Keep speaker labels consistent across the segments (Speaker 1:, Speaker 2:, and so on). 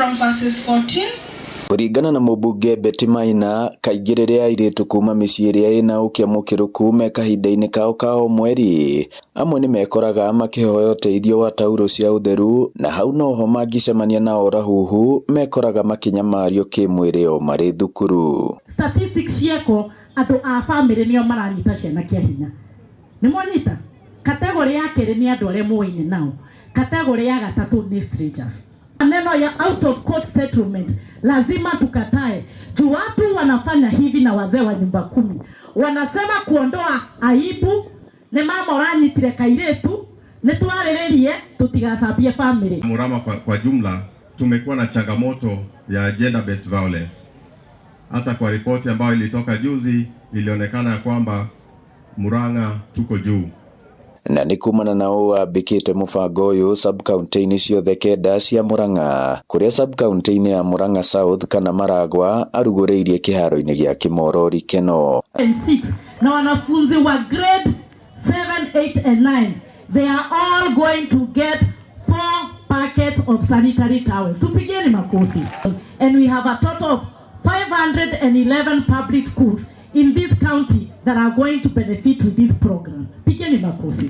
Speaker 1: From verses 14.
Speaker 2: Kũringana na mũmbunge Betty Maina, kaingĩ rĩrĩa airĩtu kuma mĩciĩ ĩrĩa ĩna ũkĩa mũkĩrũku me kahinda-inĩ kao ka o mweri, amwe nĩmekoraga makĩhoya ũteithio wa taurũ cia ũtheru na hau noho mangĩcemania na orahuhu mekoraga makĩnyamario kĩmwĩrĩ o marĩ thukuru.
Speaker 3: Statistics ciekwo, andũ a family nĩo maranyita ciana kĩa hinya. Nĩ mwanyita? Category ya kerĩ nĩ andũ arĩa mũaine nao. Category ya gatatũ nĩ strangers. Maneno ya out of court settlement lazima tukatae, juu watu wanafanya hivi na wazee wa nyumba kumi wanasema kuondoa aibu nĩ mama ũranyitire kairĩtu nĩ twarĩrĩrie tũtigacambie family.
Speaker 4: Murang'a kwa jumla tumekuwa na changamoto ya gender based violence. Hata kwa ripoti ambayo ilitoka juzi ilionekana kwamba Murang'a tuko juu.
Speaker 2: Na nĩ kumana na ũũ ambĩkĩte mũbango ũyũ sub-county-inĩ ciothe kenda cia Murang'a, kũrĩa sub-county-inĩ ya Murang'a South kana Maragwa arugũrĩirie kĩharo-inĩ gĩa Kĩmorori Keno.
Speaker 3: And 6 na wanafunzi wa grade 7, 8 and 9, they are all going to get 4 packets of sanitary towels. Tupigeni makofi. And we have a total of 511 public schools in this county that are going to benefit with this program. Pigeni makofi.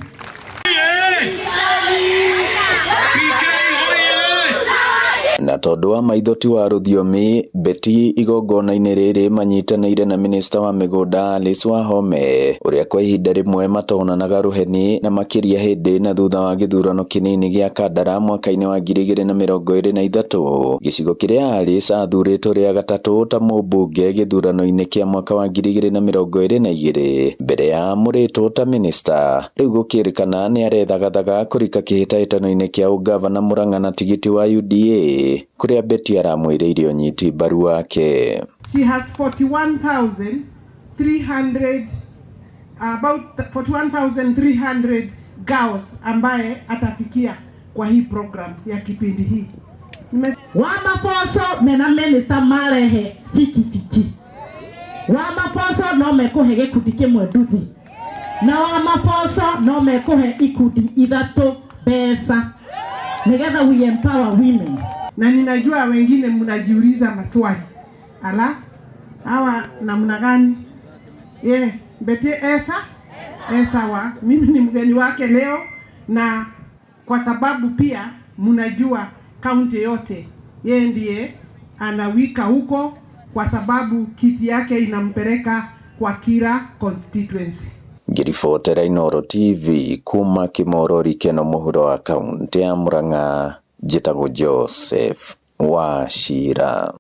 Speaker 2: Na tondũ wa maitho ti wa rũthiomi, Betty igongona-inĩ rĩrĩ manyitanĩire na minista wa mĩgũnda Alice Wahome ũrĩa kwa ihinda rĩmwe matonanaga rũheni na makĩria hĩndĩ na thutha wa gĩthurano kĩnini gĩa Kandara mwaka-inĩ wa 2023, gĩcigo kĩrĩa Alice athurĩtwo rĩa gatatũ ta mũmbunge gĩthurano-inĩ kĩa mwaka wa 2022 mbere ya amũrĩtwo ta minista. Rĩu gũkĩrĩkana nĩ arethagathaga kũrika kĩhĩtahĩtano-inĩ kĩa ũgavana Murang'a na tigiti wa UDA kũrĩa Betty aramwĩrĩire ũnyiti mbaru wake.
Speaker 5: She has 41,300, about 41,300 girls ambaye atafikia kwa hii program ya kipindi hii.
Speaker 3: Wamaboco mena minister marehe bikibiki. Wamaboco no mekũhe gĩkundi kĩmwe nduthi. Na wamaboco no mekũhe ikundi ithatũ mbeca nĩgetha we empower women.
Speaker 5: Na ninajua wengine mnajiuliza maswali, ala hawa namna gani? Ye Betty esa esawa, mimi ni mgeni wake leo, na kwa sababu pia mnajua kaunti yote yeye ndiye anawika huko, kwa sababu kiti yake inampeleka kwa kila constituency.
Speaker 2: Ngĩribotera Inooro TV kuma Kĩmorori Keno mũhuro wa kaũntĩ ya Murang'a, njĩtagwo Joseph Wachira.